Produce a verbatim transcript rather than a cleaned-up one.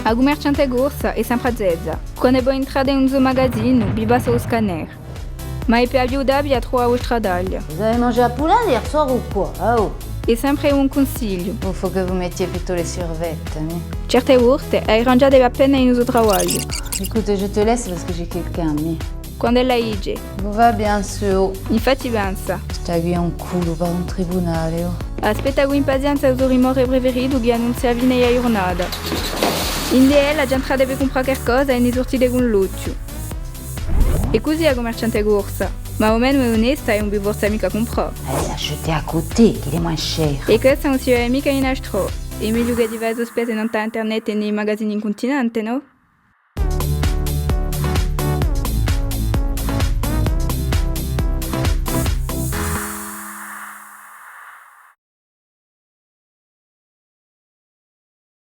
A cummerciante corsa hè sempre azzezza. Quand'è vo intrate in un so magazinu, vi passa u scanner. Ma hè per aiutavvi à truvà a vostra taglia. Vous avez mangé la poulinde hier soir ou quoi ? Ah, oh. Hè sempre un cunsigliu. Bon, faut que vous mettiez plutôt les survêtements, mais... Certe volte, a rangiate appena in u so travagliu. Écoute, je te laisse parce que j'ai quelqu'un, mais... Quand'ella dice: Vous va bien, Suo. Infatti pensa: Sta quì hè un culu per un tribunale, oh. Aspetta cù impazienza u so rimore preferitu chì annunzia a fine di a ghjurnata. Ind'è ella, ghjè intrate per cumprà qualcosa è n'hè surtite cù l'ochju. È cusì a cummerciante corsa. Ma almenu hè onesta è ùn vi forza micca à cumprà. Allez la jeter à côté, qu'il est moins cher. È quessa ùn si vede micca in altrò. Hè megliu chè di fà e so spese nant'à internet è in i magazini in cuntinente, nò?